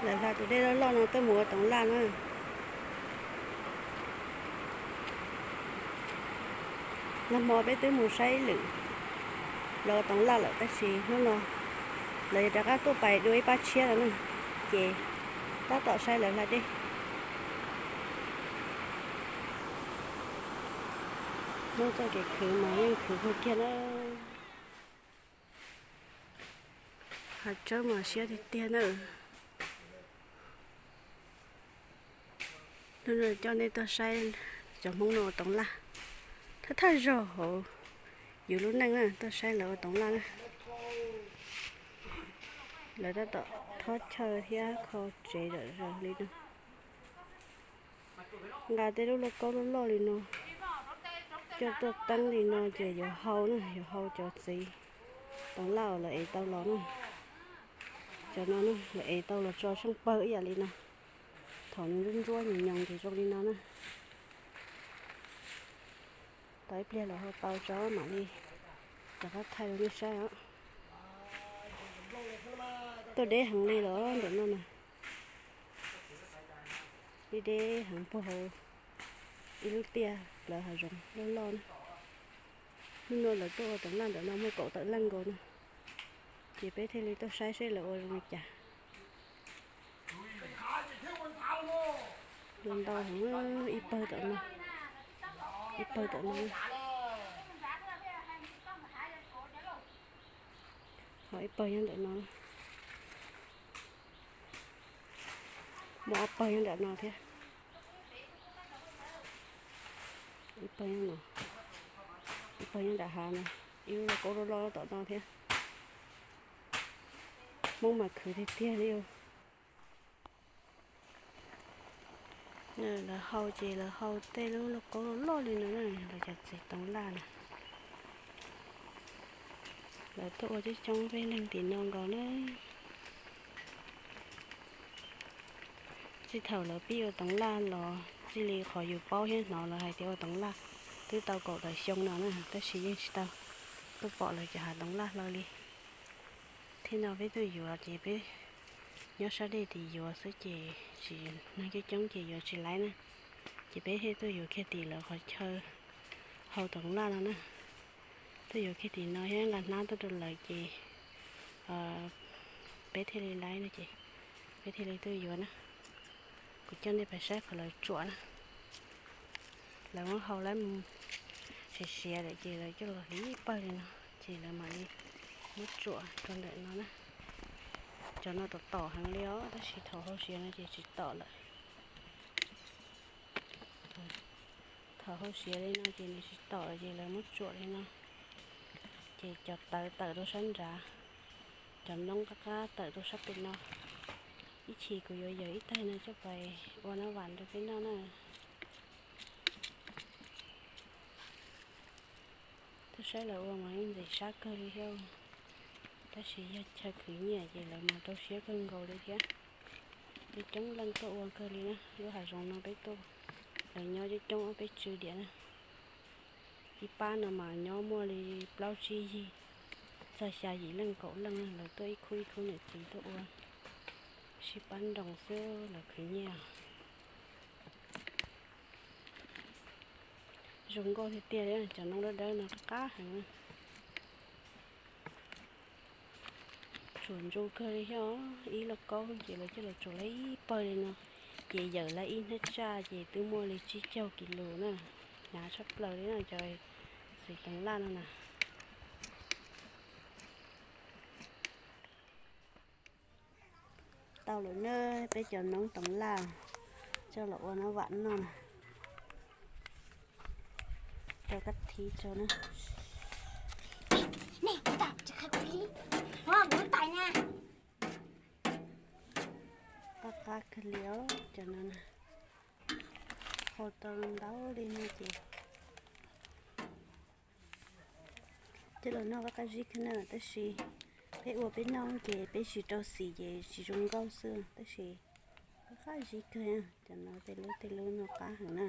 Lawv hla tus dej loj loj no tuaj mus ua toov laj na. Nag hmo peb twb mus saib lwm lawv ua toov laj lawm tab sis hnub no lawv yuav rov qab tuaj pais dua ib pab tshiab no na, ces tab tom saib lawv hla dej. Hnub txoj kev khwv mas yeej khwv kawg kiag na. Hav tsawb mas siab tiag tiag na. Hnub no coj nej tuaj saib cov Hmoob no ua toov laj. Thawj thawj zaug hauv yus lub neej na tuaj saib lawv ua toov laj na. Lawv tab tom thob chaw thiab kho tsev zom zaws li no. Nqa tej lub lauj kaub loj loj li no coj tuaj teeb li no ces yuav hau na, yuav hau cov txiv toov laj uas lawv ev tau los na. Cov no na lawv ev tau los tso tsheej pawg ib yam li no. Thaum nws ntsuab ntsuab nyoos nyoos ces zoo li no na. Tos ib pliag lawv hau tau tso mam li rov qab thaij rau nej saib os. Tuaj deb heev li los ntawm no na. Deb deb heev puag hauv ib lub tiaj plawv hav zoov loj loj na. Hnub no lawv tuaj ua toov laj ntawm no muaj kaum tawm leej nkaus no, ces peb thiaj li tuaj saib seb lawv ua zoo li cas. Ua ntau heev, ib pawg tom no, ib pawg tom no, ho ib pawg nyob ntawm no, muaj ob pawg nyob nram no thiab. Ib pawg nyob no, ib pawg nyob nram hav no, ib lub lauj kaub loj loj tom no thiab. Hmoob mas khwv tiag tiag li. Lawv hau ces lawv hau tej lub lauj kaub loj loj li no na, lawv cov txiv toov laj na. Lawv tuaj ua coob coob peb leeg tim no nkaus na. Txij thaum lawv pib ua toov laj los txij li qhov yus paub thiab hnov lawv hais tias ua toov laj twb tau kaum tawm xyoo no na, tab sis yeej tsis tau tuaj pom lawv cov hav toov laj hlo li. Thiab no peb tuaj yuav ces peb nyob sab dej tim yuav xwb ces tsis, neeg coob coob ces yuav tsis laiv na. Ces peb thiaj tuaj yuav kiag tim lawv qhov chaw hau toov laj no na. Tuaj yuav kiag tim no thiab nqa hnab tuaj rau lawv ces peb thiaj li laiv no ces peb thiaj li tuaj yuav na. Kuv coj nej pais saib qhov lawv tsuam na. Lawv muab hau lawm mus siav siav lawm ces lawv coj los hliv pawg li no ces lawv mam li muab tsuam rau ntawm no na. Cov no tom tom heev li os tab sis thaum hau siav no ces tsis tom lawm. Thaum hau siav li no ces nws tsis tom lawm ces lawv muab tsuam li no. Ces cov tawv tawm rau sab nrad, cov noob qab qab tawm rau sab pem no. Ib chim kuv yuav yawm ib taig no coj pais ua nab vam rau peb noj na. Tuaj saib lawv ua mas yeej ntxim sab kawg li thiab, tab sis yog chaw khwv nyiaj ces lawv mas rau siab kawg nkaus li thiab. Coob coob leej tuaj ua kawg li na, lub hav zoov no peb tuaj, lawv nyob coob coob ob peb tsw diam na. Ib pab no mas nyob muaj li plaub tsib yig, txog xya yim leej kaum leej, lawv tuaj ib khub ib khub niam txiv tuaj ua, sib pab nroos xwb lawv khwv nyiaj. Zoo nkauj tiag tiag li, cov noob dawb dawb no qab qab heev. Tsuam ntsu kawg li thiab, ib lauj kaub ces lawv coj los tsuam lawm ib pawg li no, ces yawm lawm ib hnab tsaj ces twb muaj li tsib caug kis lus na, hnyav tshaj plaws li na cov txiv toov laj no na. Tau lawm na, peb cov noob toov laj coj los ua nab vam noj na. Rau kab thib rau na. Qab qab kawg li os cov no, hau tau ntau li no ces coj los noj qab qab zib kawg na, tab sis peb ua peb noj ces peb tsis rau xim ces tsis zoo nkauj xwb, tab sis qab qab zib kawg. Cov no tej lub tej lub no qab heev na.